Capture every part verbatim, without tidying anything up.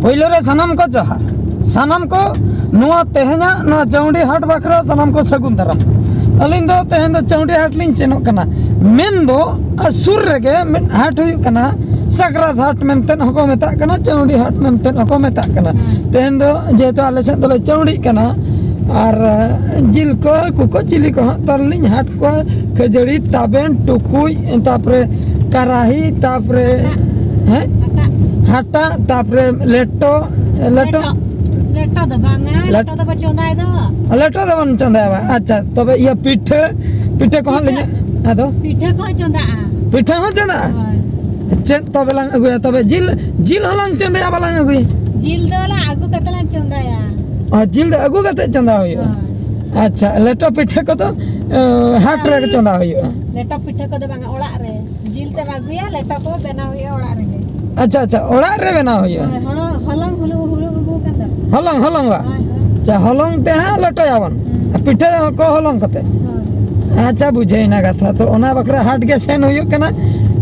ᱯᱳᱭᱞᱳ ᱨᱮ ᱥᱟᱱᱟᱢ ᱠᱚ ᱡᱚᱦᱟᱨ᱾ ᱥᱟᱱᱟᱢ ᱠᱚ ᱱᱚᱣᱟ ᱛᱮᱦᱮᱧᱟᱜ ᱱᱚᱣᱟ ᱪᱟᱹᱣᱰᱤ ᱦᱟᱴ ᱵᱟᱠᱷᱨᱟ ᱥᱟᱱᱟᱢ ᱠᱚ ᱥᱟᱹᱜᱩᱱ ᱫᱟᱨᱟᱢ᱾ ᱟᱹᱞᱤᱧ ᱫᱚ ᱛᱮᱦᱮᱧ ᱫᱚ ᱪᱟᱹᱣᱰᱤ ᱦᱟᱴ ᱞᱤᱧ ᱥᱮᱱᱚᱜ ᱠᱟᱱᱟ᱾ ᱢᱮᱱ ᱫᱚ ᱟᱨ ᱥᱩᱨ ᱨᱮᱜᱮ ᱢᱤᱫ ᱦᱟᱴ ᱦᱩᱭᱩᱜ ᱠᱟᱱᱟ, ᱥᱟᱠᱨᱟᱛ ᱦᱟᱴ ᱢᱮᱱᱛᱮ ᱦᱚᱸᱠᱚ ᱢᱮᱛᱟᱜ ᱠᱟᱱᱟ, ᱪᱟᱹᱣᱰᱤ ᱦᱟᱴ ᱢᱮᱱᱛᱮ ᱦᱚᱸᱠᱚ ᱢᱮᱛᱟᱜ ᱠᱟᱱᱟ᱾ ᱦᱮᱸ᱾ ᱛᱮᱦᱮᱧ ᱫᱚ ᱡᱮᱦᱮᱛᱩ ᱟᱞᱮ ᱥᱮᱫ ᱫᱚᱞᱮ ᱪᱟᱹᱣᱰᱤᱜ ᱠᱟᱱᱟ, ᱟᱨ ᱡᱤᱞ ᱠᱚ, ᱦᱟᱹᱠᱩ ᱠᱚ, ᱪᱤᱞᱤ ᱠᱚ ᱦᱟᱸᱜ ᱛᱟᱦᱞᱮ ᱞᱤᱧ ᱦᱟᱴ ᱠᱚᱣᱟ᱾ ᱠᱷᱟᱹᱡᱟᱹᱲᱤ, ᱛᱟᱵᱮᱱ, ᱴᱩᱠᱩᱡ, ᱛᱟᱯᱚᱨᱮ ᱠᱟᱨᱟᱦᱤ, ᱛᱟᱯᱚᱨᱮ, ᱦᱮᱸ, ᱦᱟᱴᱟᱜ᱾ ᱦᱟᱴᱟᱜ, ᱛᱟᱯᱚᱨᱮ ᱞᱮᱴᱚ, ᱞᱮᱴᱚ᱾ ᱞᱮᱴᱚ᱾ ᱞᱮᱴᱚ ᱫᱚ ᱵᱟᱝᱟ, ᱞᱮᱴ- ᱞᱮᱴᱚ ᱫᱚ ᱵᱚ ᱪᱚᱸᱫᱟᱭ ᱫᱚ᱾ ᱞᱮᱴᱚ ᱫᱚᱵᱚᱱ ᱪᱚᱸᱫᱟᱭᱟ ᱵᱟ? ᱟᱪᱪᱷᱟ, ᱛᱚᱵᱮ ᱤᱭᱟᱹ ᱯᱤᱴᱷᱟᱹ, ᱯᱤᱴᱷᱟᱹ ᱠᱚᱦᱚᱸ ᱞᱤᱧ, ᱯᱤᱴᱷᱟᱹ᱾ ᱟᱫᱚ? ᱯᱤᱴᱷᱟᱹ ᱠᱚᱦᱚᱸ ᱪᱚᱸᱫᱟᱜᱼᱟ᱾ ᱯᱤᱴᱷᱟᱹ ᱦᱚᱸ ᱪᱚᱸᱫᱟᱜᱼᱟ? ᱦᱳᱭ᱾ ᱪᱮᱫ ᱛᱚᱵᱮ ᱞᱟᱝ ᱟᱹᱜᱩᱭᱟ? ᱛᱚᱵᱮ ᱡᱤᱞ, ᱡᱤᱞ ᱦᱚᱸᱞᱟᱝ ᱪᱚᱸᱫᱟᱭᱟ, ᱵᱟᱞᱟᱝ ᱟᱹᱜᱩᱭᱟ? ᱡᱤᱞ ᱫᱚ ᱞᱟᱝ ᱟᱹᱜᱩ ᱠᱟᱛᱮ ᱞᱟᱝ ᱪᱚᱸᱫᱟᱭᱟ᱾ ᱚ, ᱡᱤᱞ ᱫᱚ ᱟᱹᱜᱩ ᱠᱟᱛᱮ ᱪᱚᱸᱫᱟ ᱦᱩᱭᱩᱜᱼᱟ? ᱦᱳᱭ᱾ ᱟᱪᱪᱷᱟ, ᱞᱮᱴᱚ ᱯᱤᱴᱷᱟᱹ ᱠᱚᱫᱚ, ᱮ, ᱦᱟᱴ ᱨᱮ ᱪᱚᱸᱫᱟ ᱦᱩᱭᱩᱜᱼᱟ? ᱞᱮᱴᱚ ᱯᱤᱴᱷᱟᱹ ᱠᱚᱫᱚ ᱵᱟᱝᱟ, ᱚᱲᱟᱜ ᱨᱮ᱾ ᱡᱤᱞ ᱛᱮᱢ ᱟᱹᱜᱩᱭᱟ, ᱞᱮᱴᱚ ᱠᱚ ᱵᱮᱱᱟᱣ ᱦᱩᱭᱩᱜᱼᱟ ᱚᱲᱟᱜ ᱨᱮᱜᱮ᱾ ᱟᱪᱪᱷᱟ, ᱟᱪᱪᱷᱟ, ᱚᱲᱟᱜ ᱨᱮ ᱵᱮᱱᱟᱣ ᱦᱩᱭᱩᱜᱼᱟ? ᱦᱳᱭ, ᱦᱚᱞᱚᱝ, ᱦᱚᱞᱚᱝ, ᱦᱩᱞᱩ-, ᱦᱩᱞᱩᱝ ᱟᱹᱜᱩ ᱟᱠᱟᱱ ᱫᱚ᱾ ᱦᱚᱞᱚᱝ, ᱦᱚᱞᱚᱝ ᱵᱟ? ᱦᱳᱭ, ᱦᱳᱭ᱾ ᱟᱪᱪᱷᱟ, ᱦᱚᱞᱚᱝ ᱛᱮ ᱦᱟᱸᱜ ᱞᱮᱴᱚᱭᱟᱵᱚᱱ᱾ ᱦᱩᱸ᱾ ᱟᱨ ᱯᱤᱴᱷᱟᱹ ᱠᱚ ᱦᱚᱞᱚᱝ ᱠᱟᱛᱮ᱾ ᱦᱳᱭ᱾ ᱟᱪᱪᱷᱟ, ᱵᱩᱡᱷᱟᱹᱣᱮᱱᱟ ᱠᱟᱛᱷᱟ᱾ ᱛᱚ, ᱚᱱᱟ ᱵᱟᱠᱷᱨᱟ ᱦᱟᱴ ᱜᱮ ᱥᱮᱱ ᱦᱩᱭᱩᱜ ᱠᱟᱱᱟ᱾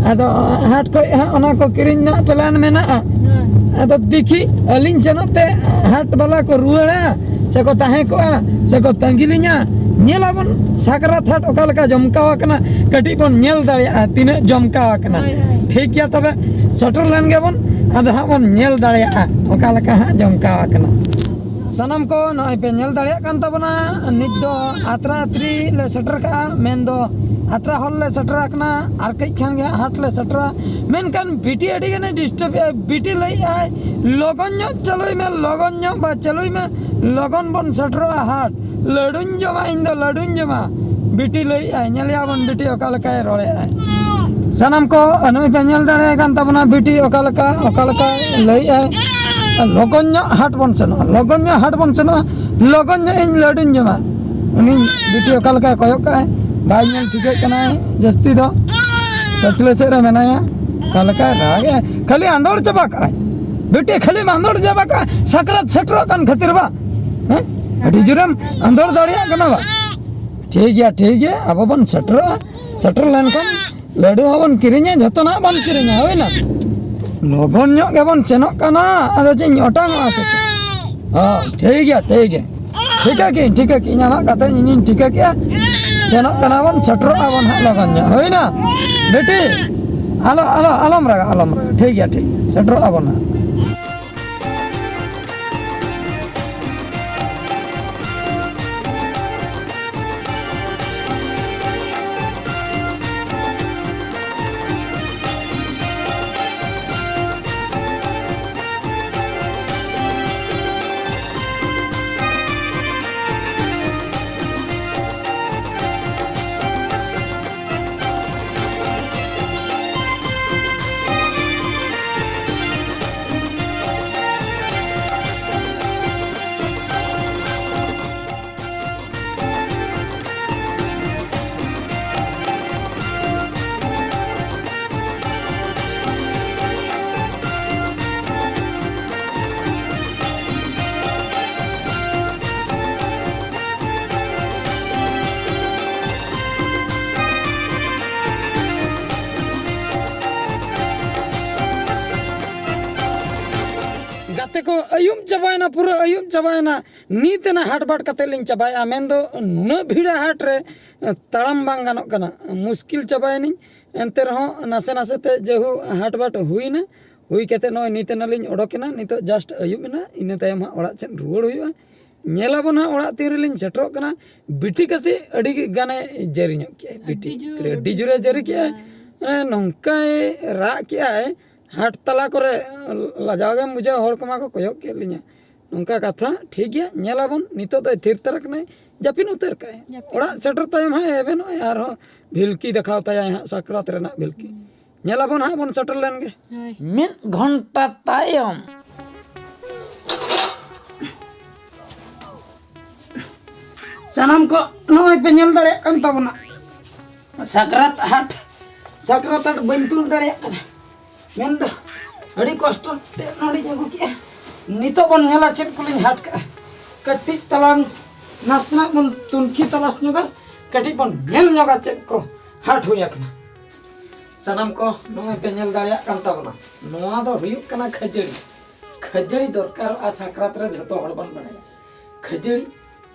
ᱟᱫᱚ ᱦᱟᱴ ᱠᱷᱚᱡ ᱦᱟᱸᱜ ᱚᱱᱟ ᱠᱚ ᱠᱤᱨᱤᱧ ᱨᱮᱱᱟᱜ plan ᱢᱮᱱᱟᱜᱼᱟ᱾ ᱦᱳᱭ᱾ ᱟᱫᱚ ᱫᱮᱠᱷᱤ, ᱟᱹᱞᱤᱧ ᱥᱮᱱᱚᱜ ᱛᱮ ᱦᱟᱴ ᱵᱟᱞᱟ ᱠᱚ ᱨᱩᱣᱟᱹᱲᱟ, ᱥᱮᱠᱚ ᱛᱟᱦᱮᱸ ᱠᱚᱜᱼᱟ, ᱥᱮᱠᱚ ᱛᱟᱺᱜᱤ ᱞᱤᱧᱟ᱾ ᱧᱮᱞᱟᱵᱚᱱ ᱥᱟᱠᱨᱟᱛ ᱦᱟᱴ ᱚᱠᱟ ᱞᱮᱠᱟ ᱡᱚᱢᱠᱟᱣ ᱟᱠᱟᱱᱟ, ᱠᱟᱹᱴᱤᱡ ᱵᱚᱱ ᱧᱮᱞ ᱫᱟᱲᱮᱭᱟᱜᱼᱟ ᱛᱤᱱᱟᱹᱜ ᱡᱚᱢᱠᱟᱣ ᱟᱠᱟᱱᱟ᱾ ᱦᱳᱭ, ᱦᱳᱭ᱾ ᱴᱷᱤᱠ ᱜᱮᱭᱟ, ᱛᱚᱵᱮ ᱥᱮᱴᱮᱨ ᱞᱮᱱ ᱜᱮᱵᱚᱱ, ᱟᱫᱚ ᱦᱟᱸᱜ ᱵᱚᱱ ᱧᱮᱞ ᱫᱟᱲᱮᱭᱟᱜᱼᱟ ᱚᱠᱟ ᱞᱮᱠᱟ ᱦᱟᱸᱜ ᱡᱚᱢᱠᱟᱣ ᱟᱠᱟᱱᱟ᱾ ᱥᱟᱱᱟᱢ ᱠᱚ ᱱᱚᱜᱼᱚᱭ ᱯᱮ ᱧᱮᱞ ᱫᱟᱲᱮᱭᱟᱜ ᱠᱟᱱ ᱛᱟᱵᱚᱱᱟ, ᱱᱤᱛ ᱫᱚ ᱟᱛᱨᱟ ᱟᱛᱨᱤ ᱞᱮ ᱥᱮᱴᱮᱨ ᱠᱟᱜᱼᱟ, ᱢᱮᱱᱫᱚ ᱟᱛᱨᱟ ᱦᱚᱞ ᱞᱮ ᱥᱮᱴᱮᱨ ᱟᱠᱟᱱᱟ᱾ ᱟᱨ ᱠᱟᱹᱡ ᱠᱷᱟᱱ ᱜᱮ ᱦᱟᱸᱜ ᱦᱟᱴ ᱞᱮ ᱥᱮᱴᱮᱨᱟ᱾ ᱢᱮᱱᱠᱷᱟᱱ ᱵᱤᱴᱤ ᱟᱹᱰᱤ ᱜᱟᱱᱮ disturb ᱮᱫᱼᱟ᱾ ᱵᱤᱴᱤ ᱞᱟᱹᱭᱮᱫᱼᱟᱭ, "ᱞᱚᱜᱚᱱ ᱧᱚᱜ ᱪᱟᱹᱞᱩᱭ ᱢᱮ, ᱞᱚᱜᱚᱱ ᱧᱚᱜ ᱵᱟ ᱪᱟᱹᱞᱩᱭ ᱢᱮ, ᱞᱚᱜᱚᱱ ᱵᱚᱱ ᱥᱮᱴᱮᱨᱚᱜᱼᱟ ᱦᱟᱴ, ᱞᱟᱹᱰᱩᱧ ᱡᱚᱢᱟ, ᱤᱧ ᱫᱚ ᱞᱟᱹᱰᱩᱧ ᱡᱚᱢᱟ᱾" ᱵᱤᱴᱤ ᱞᱟᱹᱭᱮᱫᱼᱟᱭ, ᱧᱮᱞᱮᱭᱟ ᱵᱚᱱ ᱵᱤᱴᱤ ᱚᱠᱟ ᱞᱮᱠᱟᱭ ᱨᱚᱲᱮᱫᱼᱟᱭ᱾ ᱥᱟᱱᱟᱢ ᱠᱚ ᱱᱩᱭ ᱯᱮ ᱧᱮᱞ ᱫᱟᱲᱮᱭᱟᱭ ᱠᱟᱱ ᱛᱟᱵᱚᱱᱟ, ᱵᱤᱴᱤ ᱚᱠᱟ ᱞᱮᱠᱟ, ᱚᱠᱟ ᱞᱮᱠᱟᱭ ᱞᱟᱹᱭᱮᱫᱼᱟᱭ᱾ ᱞᱚᱜᱚᱱ ᱧᱚᱜ ᱦᱟᱴ ᱵᱚᱱ ᱥᱮᱱᱚᱜᱼᱟ, ᱞᱚᱜᱚᱱ ᱧᱚᱜ ᱦᱟᱴ ᱵᱚᱱ ᱥᱮᱱᱚᱜᱼᱟ, ᱞᱚᱜᱚᱱ ᱧᱚᱜ ᱤᱧ ᱞᱟᱹᱰᱩᱧ ᱡᱚᱢᱟ᱾ ᱩᱱᱤ ᱵᱤᱴᱤ ᱚᱠᱟ ᱞᱮᱠᱟᱭ ᱠᱚᱭᱚᱜ ᱠᱟᱜᱼᱟᱭ, ᱵᱟᱭ ᱧᱮᱞ ᱴᱷᱤᱠᱟᱹᱜ ᱠᱟᱱᱟᱭ ᱡᱟᱹᱥᱛᱤ ᱫᱚ, ᱯᱟᱹᱪᱷᱞᱟᱹ ᱥᱮᱫ ᱨᱮ ᱢᱮᱱᱟᱭᱟ᱾ ᱚᱠᱟ ᱞᱮᱠᱟᱭ ᱨᱟᱜᱮᱜᱼᱟ, ᱠᱷᱟᱹᱞᱤ ᱟᱸᱫᱳᱲ ᱪᱟᱵᱟ ᱠᱟᱜᱼᱟᱭ ᱵᱤᱴᱤ, ᱠᱷᱟᱹᱞᱤᱢ ᱟᱸᱫᱳᱲ ᱪᱟᱵᱟ ᱠᱟᱜᱼᱟ, ᱥᱟᱠᱨᱟᱛ ᱥᱮᱴᱮᱨᱚᱜ ᱠᱟᱱ ᱠᱷᱟᱹᱛᱤᱨ ᱵᱟ? ᱦᱮᱸ, ᱟᱹᱰᱤ ᱡᱳᱨᱮᱢ ᱟᱸᱫᱳᱲ ᱫᱟᱲᱮᱭᱟᱜ ᱠᱟᱱᱟ ᱵᱟ? ᱴᱷᱤᱠ ᱜᱮᱭᱟ, ᱴᱷᱤᱠ ᱜᱮᱭᱟ, ᱟᱵᱚ ᱵᱚᱱ ᱥᱮᱴᱮᱨᱚᱜᱼᱟ᱾ ᱥᱮᱴᱮᱨ ᱞᱮᱱᱠᱷᱟᱱ ᱞᱟᱹᱰᱩ ᱦᱚᱸᱵᱚᱱ ᱠᱤᱨᱤᱧᱟ, ᱡᱷᱚᱛᱚᱱᱟᱜ ᱵᱚᱱ ᱠᱤᱨᱤᱧᱟ, ᱦᱳᱭ ᱱᱟ? ᱞᱚᱜᱚᱱ ᱧᱚᱜ ᱜᱮᱵᱚᱱ ᱥᱮᱱᱚᱜ ᱠᱟᱱᱟ, ᱟᱫᱚ ᱪᱮᱫ ᱤᱧ ᱚᱴᱟᱝᱚᱜᱼᱟ ᱥᱮ ᱪᱮᱫ? ᱦᱚᱸ, ᱴᱷᱤᱠ ᱜᱮᱭᱟ, ᱴᱷᱤᱠ ᱜᱮᱭᱟ᱾ ᱴᱷᱤᱠᱟᱹ ᱠᱮᱜᱼᱟᱹᱧ, ᱴᱷᱤᱠᱟᱹ ᱠᱮᱜᱼᱟᱹᱧ, ᱟᱢᱟᱜ ᱠᱟᱛᱷᱟ ᱤᱧᱤᱧ ᱴᱷᱤᱠᱟᱹ ᱠᱮᱜᱼᱟ᱾ ᱥᱮᱱᱚᱜ ᱠᱟᱱᱟ ᱵᱚᱱ, ᱥᱮᱴᱮᱨᱚᱜᱼᱟ ᱵᱚᱱ ᱦᱟᱸᱜ ᱞᱚᱜᱚᱱ ᱧᱚᱜ᱾ ᱦᱩᱭᱱᱟ? ᱵᱤᱴᱤ, ᱟᱞᱚ, ᱟᱞᱚ, ᱟᱞᱚᱢ ᱨᱟᱜᱟ, ᱟᱞᱚᱢ ᱨᱟᱜᱟ᱾ ᱴᱷᱤᱠ ᱜᱮᱭᱟ, ᱴᱷᱤᱠ ᱜᱮᱭᱟ᱾ ᱥᱮᱴᱮᱨᱚᱜᱼᱟ ᱵᱚᱱ ᱦᱟᱸᱜ᱾ ᱜᱟᱛᱮ ᱠᱚ, ᱟᱹᱭᱩᱵ ᱪᱟᱵᱟᱭᱮᱱᱟ, ᱯᱩᱨᱟᱹ ᱟᱹᱭᱩᱵ ᱪᱟᱵᱟᱭᱮᱱᱟ᱾ ᱱᱤᱛ ᱮᱱᱟ ᱦᱟᱴ ᱵᱟᱴ ᱠᱟᱛᱮ ᱞᱤᱧ ᱪᱟᱵᱟᱭᱟ, ᱢᱮᱱᱫᱚ ᱱᱩᱱᱟᱹᱜ ᱵᱷᱤᱲᱟ ᱦᱟᱴ ᱨᱮ, ᱛᱟᱲᱟᱢ ᱵᱟᱝ ᱜᱟᱱᱚᱜ ᱠᱟᱱᱟ, ᱢᱩᱥᱠᱤᱞ ᱪᱟᱵᱟᱭᱮᱱᱟᱹᱧ᱾ ᱮᱱᱛᱮ ᱨᱮᱦᱚᱸ ᱱᱟᱥᱮ ᱱᱟᱥᱮ ᱛᱮ ᱡᱮᱦᱩ ᱦᱟᱴ ᱵᱟᱴ ᱦᱩᱭᱱᱟ, ᱦᱩᱭ ᱠᱟᱛᱮ ᱱᱚᱜᱼᱚᱭ ᱱᱤᱛ ᱮᱱᱟᱞᱤᱧ ᱚᱰᱚᱠ ᱮᱱᱟ᱾ ᱱᱤᱛᱚᱜ just ᱟᱹᱭᱩᱵ ᱮᱱᱟ, ᱤᱱᱟᱹ ᱛᱟᱭᱚᱢ ᱦᱟᱸᱜ ᱚᱲᱟᱜ ᱥᱮᱫ ᱨᱩᱣᱟᱹᱲ ᱦᱩᱭᱩᱜᱼᱟ᱾ ᱧᱮᱞᱟᱵᱚᱱ ᱦᱟᱸᱜ ᱚᱲᱟᱜ ᱛᱤᱱ ᱨᱮᱞᱤᱧ ᱥᱮᱴᱮᱨᱚᱜ ᱠᱟᱱᱟ᱾ ᱵᱤᱴᱤ ᱠᱟᱹᱴᱤᱡ ᱟᱹᱰᱤ ᱜᱟᱱᱮ ᱡᱟᱹᱨᱤ ᱧᱚᱜ ᱠᱮᱜᱼᱟᱭ᱾ ᱵᱤᱴᱤ ᱟᱹᱰᱤ ᱡᱳᱨ ᱠᱟᱹᱴᱤᱡ ᱟᱹᱰᱤ ᱡᱳᱨᱮ ᱡᱟᱹᱨᱤ ᱠᱮᱜᱼᱟᱭ᱾ ᱦᱮᱸ, ᱱᱚᱝᱠᱟᱭ ᱨᱟᱜ ᱠᱮᱜᱼᱟᱭ, ᱦᱟᱴ ᱛᱟᱞᱟ ᱠᱚᱨᱮ ᱞᱟᱡᱟᱣ ᱜᱮᱢ ᱵᱩᱡᱷᱟᱹᱣᱟ, ᱦᱚᱲ ᱠᱚᱢᱟ ᱠᱚ ᱠᱚᱭᱚᱜ ᱠᱮᱫ ᱞᱤᱧᱟ᱾ ᱱᱚᱝᱠᱟ ᱠᱟᱛᱷᱟ, ᱴᱷᱤᱠ ᱜᱮᱭᱟ, ᱧᱮᱞᱟᱵᱚᱱ᱾ ᱱᱤᱛᱚᱜ ᱫᱚᱭ ᱛᱷᱤᱨ ᱛᱟᱨᱟ ᱠᱟᱱᱟᱭ, ᱡᱟᱹᱯᱤᱫ ᱩᱛᱟᱹᱨ ᱠᱟᱜᱼᱟᱭ᱾ ᱡᱟᱹᱯᱤᱫ᱾ ᱚᱲᱟᱜ ᱥᱮᱴᱮᱨ ᱛᱟᱭᱚᱢ ᱦᱟᱸᱜ ᱮᱵᱷᱮᱱᱚᱜᱼᱟᱭ, ᱟᱨᱦᱚᱸ ᱵᱷᱤᱞᱠᱤ ᱫᱮᱠᱷᱟᱣ ᱛᱟᱭᱟᱭ ᱦᱟᱸᱜ, ᱥᱟᱠᱨᱟᱛ ᱨᱮᱱᱟᱜ ᱵᱷᱤᱞᱠᱤ᱾ ᱦᱩᱸ᱾ ᱧᱮᱞᱟᱵᱚᱱ ᱦᱟᱸᱜ, ᱵᱚᱱ ᱥᱮᱴᱮᱨ ᱞᱮᱱ ᱜᱮ᱾ ᱦᱳᱭ᱾ ᱢᱤᱫ ᱜᱷᱚᱱᱴᱟ ᱛᱟᱭᱚᱢ᱾ ᱥᱟᱱᱟᱢ ᱠᱚ ᱱᱚᱜᱼᱚᱭ ᱯᱮ ᱧᱮᱞ ᱫᱟᱲᱮᱭᱟᱜ ᱠᱟᱱ ᱛᱟᱵᱚᱱᱟ, ᱥᱟᱠᱨᱟᱛ ᱦᱟᱴ, ᱥᱟᱠᱨᱟᱛ ᱦᱟᱴ ᱵᱟᱹᱧ ᱛᱩᱞ ᱫᱟᱲᱮᱭᱟᱜ ᱠᱟᱱᱟ᱾ ᱢᱮᱱᱫᱚ ᱟᱹᱰᱤ ᱠᱚᱥᱴᱚ ᱛᱮ ᱱᱚᱰᱮᱧ ᱟᱹᱜᱩ ᱠᱮᱜᱼᱟ᱾ ᱱᱤᱛᱚᱜ ᱵᱚᱱ ᱧᱮᱞᱟ ᱪᱮᱫ ᱠᱚᱞᱤᱧ ᱦᱟᱴ ᱠᱟᱜᱼᱟ᱾ ᱠᱟᱹᱴᱤᱡ ᱛᱟᱞᱟᱝ ᱱᱟᱥᱮᱱᱟᱜ ᱵᱚᱱ ᱛᱩᱱᱠᱷᱤ ᱛᱚᱞᱟᱥ ᱧᱚᱜᱟ, ᱠᱟᱹᱴᱤᱡ ᱵᱚᱱ ᱧᱮᱞ ᱧᱚᱜᱟ ᱪᱮᱫ ᱠᱚ ᱦᱟᱴ ᱦᱩᱭ ᱟᱠᱟᱱᱟ᱾ ᱥᱟᱱᱟᱢ ᱠᱚ ᱱᱚᱜᱼᱚᱭ ᱯᱮ ᱧᱮᱞ ᱫᱟᱲᱮᱭᱟᱜ ᱠᱟᱱ ᱛᱟᱵᱚᱱᱟ, ᱱᱚᱣᱟ ᱫᱚ ᱦᱩᱭᱩᱜ ᱠᱟᱱᱟ ᱠᱷᱟᱹᱡᱟᱹᱲᱤ᱾ ᱠᱷᱟᱹᱡᱟᱹᱲᱤ ᱫᱚᱨᱠᱟᱨᱚᱜᱼᱟ ᱥᱟᱠᱨᱟᱛ ᱨᱮ, ᱡᱷᱚᱛᱚ ᱦᱚᱲ ᱵᱚᱱ ᱵᱟᱲᱟᱭᱟ ᱠᱷᱟᱹᱡᱟᱹᱲᱤ᱾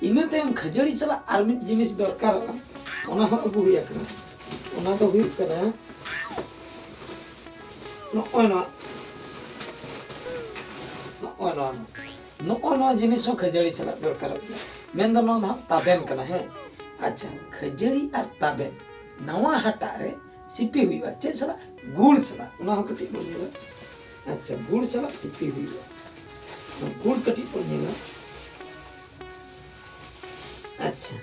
ᱤᱱᱟᱹ ᱛᱟᱭᱚᱢ ᱠᱷᱟᱹᱡᱟᱹᱲᱤ ᱥᱟᱞᱟᱜ ᱟᱨ ᱢᱤᱫ ᱡᱤᱱᱤᱥ ᱫᱚᱨᱠᱟᱨᱚᱜᱼᱟ, ᱚᱱᱟ ᱦᱚᱸ ᱟᱹᱜᱩ ᱦᱩᱭ ᱟᱠᱟᱱᱟ᱾ ᱚᱱᱟ ᱫᱚ ᱦᱩᱭᱩᱜ ᱠᱟᱱᱟ ᱱᱚᱜᱼᱚᱭ ᱱᱚᱣᱟ, ᱱᱚᱜᱼᱚᱭ ᱱᱚᱣᱟ, ᱱᱚᱜᱼᱚᱭ ᱱᱚᱣᱟ ᱡᱤᱱᱤᱥ ᱦᱚᱸ ᱠᱷᱟᱹᱡᱟᱹᱲᱤ ᱥᱟᱞᱟᱜ ᱫᱚᱨᱠᱟᱨᱚᱜ ᱜᱮᱭᱟ᱾ ᱢᱮᱱᱫᱚ ᱱᱚᱣᱟ ᱫᱚ ᱦᱟᱸᱜ ᱛᱟᱵᱮᱱ ᱠᱟᱱᱟ, ᱦᱮᱸ᱾ ᱟᱪᱪᱷᱟ, ᱠᱷᱟᱹᱡᱟᱹᱲᱤ ᱟᱨ ᱛᱟᱵᱮᱱ ᱱᱟᱣᱟ ᱦᱟᱴᱟᱜ ᱨᱮ ᱥᱤᱯᱤ ᱦᱩᱭᱩᱜᱼᱟ᱾ ᱪᱮᱫ ᱥᱟᱞᱟᱜ? ᱜᱩᱲ ᱥᱟᱞᱟᱜ᱾ ᱚᱱᱟ ᱦᱚᱸ ᱠᱟᱹᱴᱤᱡ ᱵᱚᱱ ᱧᱮᱞᱟ᱾ ᱟᱪᱪᱷᱟ, ᱜᱩᱲ ᱥᱟᱞᱟᱜ ᱥᱤᱯᱤ ᱦᱩᱭᱩᱜᱼᱟ᱾ ᱜᱩᱲ ᱠᱟᱹᱴᱤᱡ ᱵᱚᱱ ᱧᱮᱞᱟ᱾ ᱟᱪᱪᱷᱟ,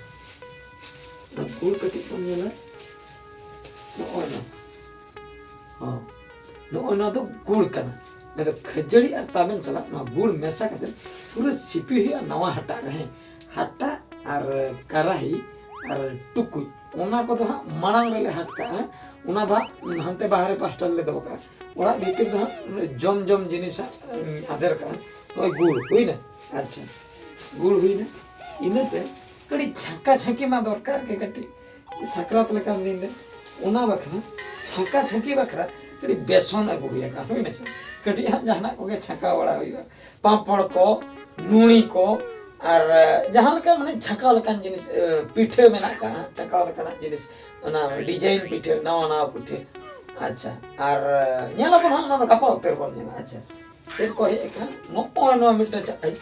ᱚᱱᱟ ᱜᱩᱲ ᱠᱟᱹᱴᱤᱡ ᱵᱚᱱ ᱧᱮᱞᱟ᱾ ᱱᱚᱜᱼᱚᱭ ᱱᱚᱣᱟ, ᱦᱚᱸ, ᱱᱚᱜᱼᱚᱭ ᱱᱚᱣᱟ ᱫᱚ ᱜᱩᱲ ᱠᱟᱱᱟ᱾ ᱢᱮᱱᱫᱚ ᱠᱷᱟᱹᱡᱟᱹᱲᱤ ᱟᱨ ᱛᱟᱵᱮᱱ ᱥᱟᱞᱟᱜ ᱱᱚᱣᱟ ᱜᱩᱲ ᱢᱮᱥᱟ ᱠᱟᱛᱮ ᱯᱩᱨᱟᱹ ᱥᱤᱯᱤ ᱦᱩᱭᱩᱜᱼᱟ ᱱᱟᱣᱟ ᱦᱟᱴᱟᱜ ᱨᱮ, ᱦᱮᱸ᱾ ᱦᱟᱴᱟᱜ ᱟᱨ ᱠᱟᱨᱟᱦᱤ ᱟᱨ ᱴᱩᱠᱩᱡ, ᱚᱱᱟ ᱠᱚᱫᱚ ᱦᱟᱸᱜ ᱢᱟᱲᱟᱝ ᱨᱮᱞᱮ ᱦᱟᱴ ᱠᱟᱜᱼᱟ᱾ ᱚᱱᱟ ᱫᱚ ᱦᱟᱸᱜ ᱦᱟᱱᱛᱮ ᱵᱟᱦᱨᱮ ᱯᱟᱥᱴᱟ ᱨᱮᱞᱮ ᱫᱚᱦᱚ ᱠᱟᱜᱼᱟ᱾ ᱚᱲᱟᱜ ᱵᱷᱤᱛᱤᱨ ᱫᱚ ᱦᱟᱸᱜ ᱡᱚᱢ ᱡᱚᱢ ᱡᱤᱱᱤᱥ ᱦᱟᱸᱜ ᱟᱫᱮᱨ ᱠᱟᱜᱼᱟ᱾ ᱱᱚᱜᱼᱚᱭ ᱜᱩᱲ ᱦᱩᱭᱱᱟ᱾ ᱟᱪᱪᱷᱟ, ᱜᱩᱲ ᱦᱩᱭᱱᱟ᱾ ᱤᱱᱟᱹᱛᱮ ᱠᱟᱹᱴᱤᱡ ᱪᱷᱟᱸᱠᱟ ᱪᱷᱟᱸᱠᱤ ᱢᱟ ᱫᱚᱨᱠᱟᱨ ᱜᱮ, ᱠᱟᱹᱴᱤᱡ ᱥᱟᱠᱨᱟᱛ ᱞᱮᱠᱟᱱ ᱫᱤᱱ ᱨᱮ᱾ ᱚᱱᱟ ᱵᱟᱠᱷᱨᱟ, ᱪᱷᱟᱸᱠᱟ ᱪᱷᱟᱸᱠᱤ ᱵᱟᱠᱷᱨᱟ ᱠᱟᱹᱴᱤᱡ ᱵᱮᱥᱚᱱ ᱟᱹᱜᱩ ᱦᱩᱭ ᱟᱠᱟᱱᱟ, ᱦᱩᱭᱱᱟ ᱥᱮ? ᱠᱟᱹᱴᱤᱡ ᱦᱟᱸᱜ ᱡᱟᱦᱟᱱᱟᱜ ᱠᱚᱜᱮ ᱪᱷᱟᱸᱠᱟᱣ ᱵᱟᱲᱟ ᱦᱩᱭᱩᱜᱼᱟ᱾ ᱯᱟᱸᱯᱚᱲ ᱠᱚ, ᱱᱩᱲᱤ ᱠᱚ, ᱟᱨ ᱡᱟᱦᱟᱸ ᱞᱮᱠᱟ ᱢᱟᱱᱮ ᱪᱷᱟᱸᱠᱟᱣ ᱞᱮᱠᱟᱱ ᱡᱤᱱᱤᱥ, ᱯᱤᱴᱷᱟᱹ ᱢᱮᱱᱟᱜ ᱟᱠᱟᱫᱼᱟ, ᱪᱷᱟᱸᱠᱟᱣ ᱞᱮᱠᱟᱱᱟᱜ ᱡᱤᱱᱤᱥ, ᱚᱱᱟ ᱰᱤᱡᱟᱭᱤᱱ ᱯᱤᱴᱷᱟᱹ, ᱱᱟᱣᱟ ᱱᱟᱣᱟ ᱯᱤᱴᱷᱟᱹ᱾ ᱟᱪᱪᱷᱟ, ᱟᱨ ᱧᱮᱞᱟᱵᱚᱱ ᱦᱟᱸᱜ, ᱚᱱᱟ ᱫᱚ ᱜᱟᱯᱟ ᱚᱠᱛᱮ ᱨᱮᱵᱚᱱ ᱧᱮᱞᱟ᱾ ᱟᱪᱪᱷᱟ, ᱪᱮᱫ ᱠᱚ ᱦᱮᱡ ᱟᱠᱟᱱᱟ? ᱱᱚᱜᱼᱚᱭ ᱱᱚᱣᱟ ᱢᱤᱫᱴᱟᱝ ᱪᱟ-, ᱟᱭ,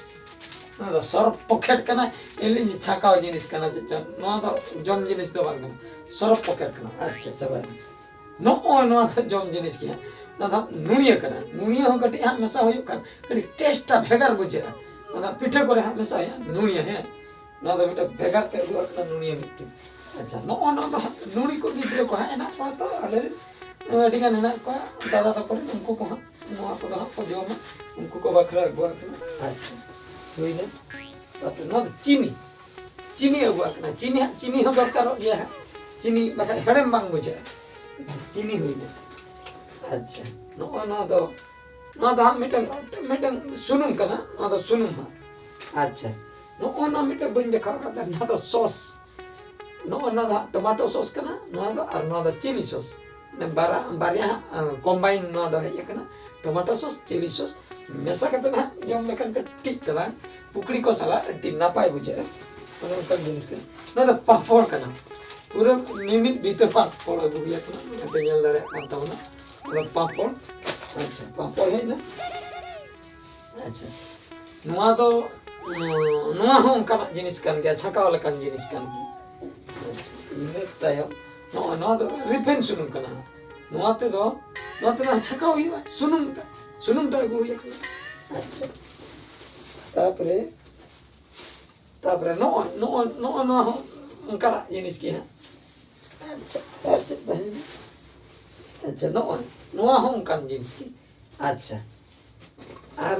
ᱱᱚᱣᱟ ᱫᱚ ᱥᱚᱨᱯ ᱯᱚᱠᱮᱴ ᱠᱟᱱᱟ, ᱮᱢᱱᱤ ᱪᱷᱟᱸᱠᱟᱣ ᱡᱤᱱᱤᱥ ᱠᱟᱱᱟ᱾ ᱪᱮᱫ ᱪᱚᱝ, ᱱᱚᱣᱟ ᱫᱚ ᱡᱚᱢ ᱡᱤᱱᱤᱥ ᱫᱚ ᱵᱟᱝ ᱠᱟᱱᱟ, ᱥᱚᱨᱯ ᱯᱚᱠᱮᱴ ᱠᱟᱱᱟ᱾ ᱟᱪᱪᱷᱟ, ᱪᱟᱵᱟᱭᱮᱱᱟ᱾ ᱱᱚᱜᱼᱚᱭ ᱱᱚᱣᱟ ᱫᱚ ᱡᱚᱢ ᱡᱤᱱᱤᱥ ᱜᱮ ᱦᱟᱸᱜ᱾ ᱱᱚᱣᱟ ᱫᱚ ᱦᱟᱸᱜ ᱱᱩᱲᱤᱭᱟᱹ ᱠᱟᱱᱟ, ᱱᱩᱲᱤᱭᱟᱹ ᱦᱚᱸ ᱠᱟᱹᱴᱤᱡ ᱦᱟᱸᱜ ᱢᱮᱥᱟ ᱦᱩᱭᱩᱜ ᱠᱷᱟᱱ ᱠᱟᱹᱴᱤᱡ ᱴᱮᱥᱴ ᱴᱟ ᱵᱷᱮᱜᱟᱨ ᱵᱩᱡᱷᱟᱹᱜᱼᱟ᱾ ᱚᱱᱟ ᱯᱤᱴᱷᱟᱹ ᱠᱚᱨᱮ ᱦᱟᱸᱜ ᱢᱮᱥᱟ ᱦᱩᱭᱩᱜᱼᱟ ᱱᱩᱲᱤᱭᱟᱹ, ᱦᱮᱸ᱾ ᱱᱚᱣᱟ ᱫᱚ ᱢᱤᱫᱴᱟᱝ ᱵᱷᱮᱜᱟᱨ ᱛᱮ ᱩᱫᱩᱜ ᱟᱠᱟᱱᱟ, ᱱᱩᱲᱤᱭᱟᱹ ᱢᱤᱫᱴᱤᱡ᱾ ᱟᱪᱪᱷᱟ, ᱱᱚᱜᱼᱚ ᱱᱚᱣᱟ ᱫᱚ ᱦᱟᱸᱜ ᱱᱩᱲᱤ ᱠᱚ ᱜᱤᱫᱽᱨᱟᱹ ᱠᱚ ᱦᱟᱸᱜ ᱦᱮᱱᱟᱜ ᱠᱚᱣᱟ ᱛᱚ, ᱟᱞᱮ ᱨᱮᱱ ᱟᱹᱰᱤ ᱜᱟᱱ ᱦᱮᱱᱟᱜ ᱠᱚᱣᱟ ᱫᱟᱫᱟ ᱛᱟᱠᱚ ᱨᱮᱱ, ᱩᱱᱠᱩ ᱠᱚ ᱦᱟᱸᱜ ᱱᱚᱣᱟ ᱠᱚᱫᱚ ᱦᱟᱸᱜ ᱠᱚ ᱡᱚᱢᱟ, ᱩᱱᱠᱩ ᱠᱚ ᱵᱟᱠᱷᱨᱟ ᱟᱹᱜᱩᱣᱟᱜ ᱠᱟᱱᱟ᱾ ᱟᱪᱪᱷᱟ, ᱦᱩᱭᱱᱟ᱾ ᱛᱟᱨᱯᱚᱨᱮ ᱱᱚᱣᱟ ᱫᱚ ᱪᱤᱱᱤ, ᱪᱤᱱᱤ ᱟᱹᱜᱩᱣᱟᱜ ᱠᱟᱱᱟ᱾ ᱪᱤᱱᱤ ᱦᱟᱸᱜ, ᱪᱤᱱᱤ ᱦᱚᱸ ᱫᱚᱨᱠᱟᱨᱚᱜ ᱜᱮᱭᱟ ᱦᱟᱸᱜ, ᱪᱤᱱᱤ ᱵᱟᱠᱷᱟᱡ ᱦᱮᱲᱮᱢ ᱵᱟᱝ ᱵᱩᱡᱷᱟᱹᱜᱼᱟ᱾ ᱟᱪᱪᱷᱟ, ᱪᱤᱱᱤ ᱦᱩᱭᱱᱟ᱾ ᱟᱪᱪᱷᱟ, ᱱᱚᱜᱼᱚᱭ ᱱᱚᱣᱟ ᱫᱚ, ᱱᱚᱣᱟ ᱫᱚ ᱦᱟᱸᱜ ᱢᱤᱫᱴᱟᱝ, ᱢᱤᱫᱴᱟᱝ ᱥᱩᱱᱩᱢ ᱠᱟᱱᱟ, ᱱᱚᱣᱟ ᱫᱚ ᱥᱩᱱᱩᱢ ᱦᱟᱸᱜ᱾ ᱟᱪᱪᱷᱟ, ᱱᱚᱜᱼᱚᱭ ᱱᱚᱣᱟ ᱢᱤᱫᱴᱟᱝ ᱵᱟᱹᱧ ᱫᱮᱠᱷᱟᱣ ᱟᱠᱟᱫ ᱛᱟᱦᱮᱸ, ᱱᱚᱣᱟ ᱫᱚ ᱥᱚᱥ᱾ ᱱᱚᱜᱼᱚᱭ ᱱᱚᱣᱟ ᱫᱚ ᱦᱟᱸᱜ ᱴᱚᱢᱟᱴᱳ ᱥᱚᱥ ᱠᱟᱱᱟ, ᱱᱚᱣᱟ ᱫᱚ, ᱟᱨ ᱱᱚᱣᱟ ᱫᱚ ᱪᱤᱞᱤ ᱥᱚᱥ᱾ ᱵᱟᱨᱟ-, ᱵᱟᱨᱭᱟ ᱦᱟᱸᱜ ᱠᱚᱢᱵᱟᱭᱤᱱ ᱱᱚᱣᱟ ᱫᱚ ᱦᱮᱡ ᱟᱠᱟᱱᱟ᱾ ᱴᱚᱢᱟᱴᱳ ᱥᱚᱥ, ᱪᱤᱞᱤ ᱥᱚᱥ ᱢᱮᱥᱟ ᱠᱟᱛᱮ ᱦᱟᱸᱜ ᱡᱚᱢ ᱞᱮᱠᱷᱟᱱ ᱠᱟᱹᱴᱤᱡ ᱛᱟᱞᱟᱝ ᱯᱩᱠᱲᱤ ᱠᱚ ᱥᱟᱞᱟᱜ ᱟᱹᱰᱤ ᱱᱟᱯᱟᱭ ᱵᱩᱡᱷᱟᱹᱜᱼᱟ᱾ ᱚᱱᱮ ᱚᱱᱠᱟᱱ ᱡᱤᱱᱤᱥ ᱠᱟᱱᱟ᱾ ᱱᱚᱣᱟ ᱫᱚ ᱯᱟᱯᱚᱲ ᱠᱟᱱᱟ᱾ ᱯᱩᱨᱟᱹ ᱢᱤᱢᱤᱫ ᱵᱤᱛᱟᱹ ᱯᱟᱯᱚᱲ ᱟᱹᱜᱩ ᱦᱩᱭ ᱟᱠᱟᱱᱟ, ᱚᱱᱟᱯᱮ ᱧᱮᱞ ᱫᱟᱲᱮᱭᱟᱜ ᱠᱟᱱ ᱛᱟᱵᱚᱱᱟ᱾ ᱚᱱᱟ ᱯᱟᱯᱚᱲ, ᱟᱪᱪᱷᱟ, ᱯᱟᱯᱚᱲ ᱦᱮᱡ ᱮᱱᱟ᱾ ᱟᱪᱪᱷᱟ, ᱱᱚᱣᱟ ᱫᱚ, ᱩᱸ, ᱱᱚᱣᱟ ᱦᱚᱸ ᱚᱱᱠᱟᱱᱟᱜ ᱡᱤᱱᱤᱥ ᱠᱟᱱ ᱜᱮᱭᱟ, ᱪᱷᱟᱠᱟᱣ ᱞᱮᱠᱟᱱ ᱡᱤᱱᱤᱥ ᱠᱟᱱ ᱜᱮᱭᱟ᱾ ᱟᱪᱪᱷᱟ, ᱤᱱᱟᱹ ᱛᱟᱭᱚᱢ ᱱᱚᱜᱼᱚᱭ ᱱᱚᱣᱟ ᱫᱚ ᱨᱤᱯᱷᱟᱭᱤᱱ ᱥᱩᱱᱩᱢ ᱠᱟᱱᱟ᱾ ᱱᱚᱣᱟ ᱛᱮᱫᱚ, ᱱᱚᱣᱟ ᱛᱮᱫᱚ ᱪᱷᱟᱠᱟᱣ ᱦᱩᱭᱩᱜᱼᱟ, ᱥᱩᱱᱩᱢ ᱴᱟᱜ, ᱥᱩᱱᱩᱢ ᱴᱟᱜ ᱟᱹᱜᱩ ᱦᱩᱭ ᱟᱠᱟᱱᱟ᱾ ᱟᱪᱪᱷᱟ, ᱛᱟᱯᱚᱨᱮ, ᱛᱟᱯᱚᱨᱮ ᱱᱚᱜᱼᱚᱭ, ᱱᱚᱜᱼᱚᱭ, ᱱᱚᱜᱼᱚᱭ ᱱᱚᱣᱟ ᱦᱚᱸ ᱚᱱᱠᱟᱱᱟᱜ ᱡᱤᱱᱤᱥ ᱜᱮ ᱦᱟᱸᱜ᱾ ᱟᱪᱪᱷᱟ, ᱟᱨ ᱪᱮᱫ ᱛᱟᱦᱮᱸᱭᱮᱱᱟ? ᱟᱪᱪᱷᱟ, ᱱᱚᱜᱼᱚᱭ ᱱᱚᱣᱟ ᱦᱚᱸ ᱚᱱᱠᱟᱱ ᱡᱤᱱᱤᱥ ᱜᱮ᱾ ᱟᱪᱪᱷᱟ, ᱟᱨ,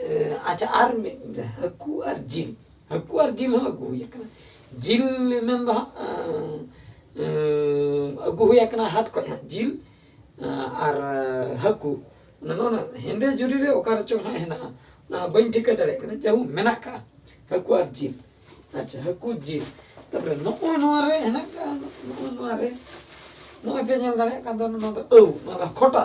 ᱮ, ᱟᱪᱪᱷᱟ, ᱟᱨ ᱢᱤᱫ, ᱦᱟᱹᱠᱩ ᱟᱨ ᱡᱤᱞ, ᱦᱟᱹᱠᱩ ᱟᱨ ᱡᱤᱞ ᱦᱚᱸ ᱟᱹᱜᱩ ᱦᱩᱭ ᱟᱠᱟᱱᱟ᱾ ᱡᱤᱞ ᱢᱮᱱ ᱫᱚ ᱦᱟᱸᱜ, ᱮ, ᱮ, ᱟᱹᱜᱩ ᱦᱩᱭ ᱟᱠᱟᱱᱟ ᱦᱟᱴ ᱠᱷᱚᱱ ᱦᱟᱸᱜ, ᱡᱤᱞ, ᱮ, ᱟᱨ ᱦᱟᱹᱠᱩ, ᱚᱱᱟ, ᱱᱚᱣᱟ ᱦᱮᱸᱫᱮ ᱡᱩᱨᱤ ᱨᱮ ᱚᱠᱟ ᱨᱮᱪᱚᱝ ᱦᱟᱸᱜ ᱦᱮᱱᱟᱜᱼᱟ, ᱚᱱᱟ ᱵᱟᱹᱧ ᱴᱷᱤᱠᱟᱹ ᱫᱟᱲᱮᱭᱟᱜ ᱠᱟᱱᱟ, ᱡᱟᱭᱦᱳᱠ ᱢᱮᱱᱟᱜ ᱠᱟᱜᱼᱟ ᱦᱟᱹᱠᱩ ᱟᱨ ᱡᱤᱞ᱾ ᱟᱪᱪᱷᱟ, ᱦᱟᱹᱠᱩ ᱡᱤᱞ᱾ ᱛᱟᱯᱚᱨᱮ ᱱᱚᱜᱼᱚᱭ ᱱᱚᱣᱟ ᱨᱮ ᱦᱮᱱᱟᱜ ᱠᱟᱜᱼᱟ, ᱱᱚᱜᱼᱚᱭ ᱱᱚᱣᱟ ᱨᱮ, ᱱᱚᱜᱼᱚᱭ ᱯᱮ ᱧᱮᱞ ᱫᱟᱲᱮᱭᱟᱜ ᱠᱟᱱ ᱛᱟᱵᱚᱱᱟ, ᱱᱚᱣᱟ ᱫᱚ ᱟᱹᱣ, ᱱᱚᱣᱟ ᱫᱚ ᱠᱷᱚᱴᱟ,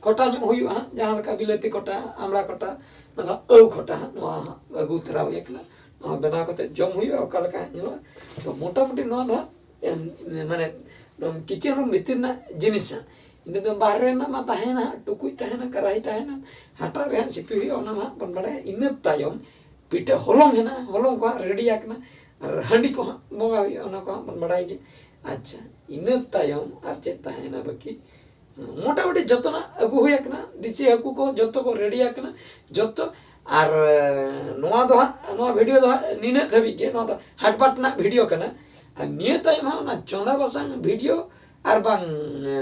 ᱠᱷᱚᱴᱟ ᱧᱚᱜ ᱦᱩᱭᱩᱜᱼᱟ ᱦᱟᱸᱜ, ᱡᱟᱦᱟᱸ ᱞᱮᱠᱟ ᱵᱤᱞᱟᱹᱛᱤ ᱠᱷᱚᱴᱟ, ᱟᱢᱲᱟ ᱠᱷᱚᱴᱟ, ᱱᱚᱣᱟ ᱫᱚ ᱟᱹᱣ ᱠᱷᱚᱴᱟ ᱦᱟᱸᱜ, ᱱᱚᱣᱟ ᱦᱟᱸᱜ ᱟᱹᱜᱩ ᱛᱚᱨᱟ ᱦᱩᱭ ᱟᱠᱟᱱᱟ᱾ ᱱᱚᱣᱟ ᱵᱮᱱᱟᱣ ᱠᱟᱛᱮ ᱡᱚᱢ ᱦᱩᱭᱩᱜᱼᱟ, ᱚᱠᱟ ᱞᱮᱠᱟ ᱦᱟᱸᱜ ᱧᱮᱞᱚᱜᱼᱟ᱾ ᱛᱚ ᱢᱚᱴᱟᱢᱩᱴᱤ ᱱᱚᱣᱟ ᱫᱚ ᱦᱟᱸᱜ, ᱮᱢ, ᱢᱟᱱᱮ, ᱠᱤᱪᱮᱱ ᱨᱩᱢ ᱵᱷᱤᱛᱤᱨ ᱨᱮᱱᱟᱜ ᱡᱤᱱᱤᱥ ᱦᱟᱸᱜ᱾ ᱤᱱᱟᱹ ᱫᱚ ᱵᱟᱦᱨᱮ ᱨᱮᱱᱟᱜ ᱢᱟ ᱛᱟᱦᱮᱸᱭᱮᱱᱟ ᱦᱟᱸᱜ, ᱴᱩᱠᱩᱡ ᱛᱟᱦᱮᱸᱱᱟ, ᱠᱟᱨᱟᱦᱤ ᱛᱟᱦᱮᱸᱱᱟ, ᱦᱟᱴᱟᱜ ᱨᱮ ᱦᱟᱸᱜ ᱥᱤᱯᱤ ᱦᱩᱭᱩᱜᱼᱟ, ᱚᱱᱟ ᱢᱟ ᱦᱟᱸᱜ ᱵᱚᱱ ᱵᱟᱲᱟᱭᱟ᱾ ᱤᱱᱟᱹ ᱛᱟᱭᱚᱢ ᱯᱤᱴᱷᱟᱹ ᱦᱚᱞᱚᱝ ᱦᱮᱱᱟᱜᱼᱟ, ᱦᱚᱞᱚᱝ ᱠᱚ ᱦᱟᱸᱜ ᱨᱮᱰᱤ ᱟᱠᱟᱱᱟ, ᱟᱨ ᱦᱟᱺᱰᱤ ᱠᱚ ᱦᱟᱸᱜ ᱵᱚᱸᱜᱟ ᱦᱩᱭᱩᱜᱼᱟ, ᱚᱱᱟ ᱠᱚ ᱦᱟᱸᱜ ᱵᱚᱱ ᱵᱟᱲᱟᱭ ᱜᱮ᱾ ᱟᱪᱪᱷᱟ, ᱤᱱᱟᱹ ᱛᱟᱭᱚᱢ ᱟᱨ ᱪᱮᱫ ᱛᱟᱦᱮᱸᱭᱮᱱᱟ ᱵᱟᱹᱠᱤ? ᱢᱚᱴᱟᱢᱩᱴᱤ ᱡᱚᱛᱚᱱᱟᱜ ᱟᱹᱜᱩ ᱦᱩᱭ ᱟᱠᱟᱱᱟ, ᱫᱤᱪᱤ ᱦᱟᱹᱠᱩ ᱠᱚ ᱡᱚᱛᱚ ᱠᱚ ᱨᱮᱰᱤ ᱟᱠᱟᱱᱟ, ᱡᱚᱛᱚ᱾ ᱟᱨ, ᱮ, ᱱᱚᱣᱟ ᱫᱚ ᱦᱟᱸᱜ, ᱱᱚᱣᱟ ᱵᱷᱤᱰᱤᱭᱳ ᱫᱚ ᱦᱟᱸᱜ ᱱᱤᱱᱟᱹᱜ ᱫᱷᱟᱹᱵᱤᱡ ᱜᱮ, ᱱᱚᱣᱟ ᱫᱚ ᱦᱟᱴᱵᱟᱴ ᱨᱮᱱᱟᱜ ᱵᱷᱤᱰᱤᱭᱳ ᱠᱟᱱᱟ᱾ ᱟᱨ ᱱᱤᱭᱟᱹ ᱛᱟᱭᱚᱢ ᱦᱟᱸᱜ ᱚᱱᱟ ᱪᱚᱸᱫᱟ ᱵᱟᱥᱟᱝ ᱵᱷᱤᱰᱤᱭᱳ ᱟᱨ ᱵᱟᱝ, ᱮ,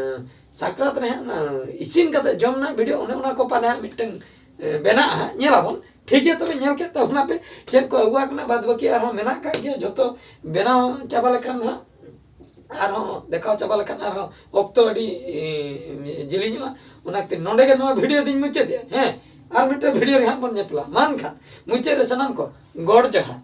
ᱥᱟᱠᱨᱟᱛ ᱨᱮ ᱦᱟᱸᱜ ᱚᱱᱟ ᱤᱥᱤᱱ ᱠᱟᱛᱮ ᱡᱚᱢ ᱨᱮᱱᱟᱜ ᱵᱷᱤᱰᱤᱭᱳ, ᱚᱱᱮ ᱚᱱᱟ ᱠᱚ ᱯᱟᱞᱮ ᱦᱟᱸᱜ ᱢᱤᱫᱴᱟᱝ, ᱮ, ᱵᱮᱱᱟᱜᱼᱟ ᱦᱟᱸᱜ, ᱧᱮᱞᱟᱵᱚᱱ᱾ ᱴᱷᱤᱠ ᱜᱮᱭᱟ, ᱛᱚᱵᱮ ᱧᱮᱞ ᱠᱮᱫ ᱛᱟᱵᱚᱱᱟ ᱯᱮ ᱪᱮᱫ ᱠᱚ ᱟᱹᱜᱩ ᱟᱠᱟᱱᱟ, ᱵᱟᱫ ᱵᱟᱹᱠᱤ ᱟᱨᱦᱚᱸ ᱢᱮᱱᱟᱜ ᱟᱠᱟᱫ ᱜᱮᱭᱟ, ᱡᱚᱛᱚ ᱵᱮᱱᱟᱣ ᱪᱟᱵᱟ ᱞᱮᱠᱷᱟᱱ ᱦᱟᱸᱜ, ᱟᱨᱦᱚᱸ ᱫᱮᱠᱷᱟᱣ ᱪᱟᱵᱟ ᱞᱮᱠᱷᱟᱱ ᱟᱨᱦᱚᱸ ᱚᱠᱛᱚ ᱟᱹᱰᱤ, ᱮ, ᱡᱤᱞᱤᱧᱚᱜᱼᱟ᱾ ᱚᱱᱟ ᱠᱷᱟᱹᱛᱤᱨ ᱱᱚᱰᱮ ᱜᱮ ᱱᱚᱣᱟ ᱵᱷᱤᱰᱤᱭᱳ ᱫᱚᱧ ᱢᱩᱪᱟᱹᱫᱮᱜᱼᱟ᱾ ᱦᱮᱸ, ᱟᱨ ᱢᱤᱫᱴᱮᱱ ᱵᱷᱤᱰᱤᱭᱳ ᱨᱮ ᱦᱟᱸᱜ ᱵᱚᱱ ᱧᱮᱯᱮᱞᱟ᱾ ᱢᱟ ᱮᱱᱠᱷᱟᱱ ᱢᱩᱪᱟᱹᱫ ᱨᱮ ᱥᱟᱱᱟᱢ ᱠᱚ ᱜᱚᱰ ᱡᱚᱦᱟᱨ᱾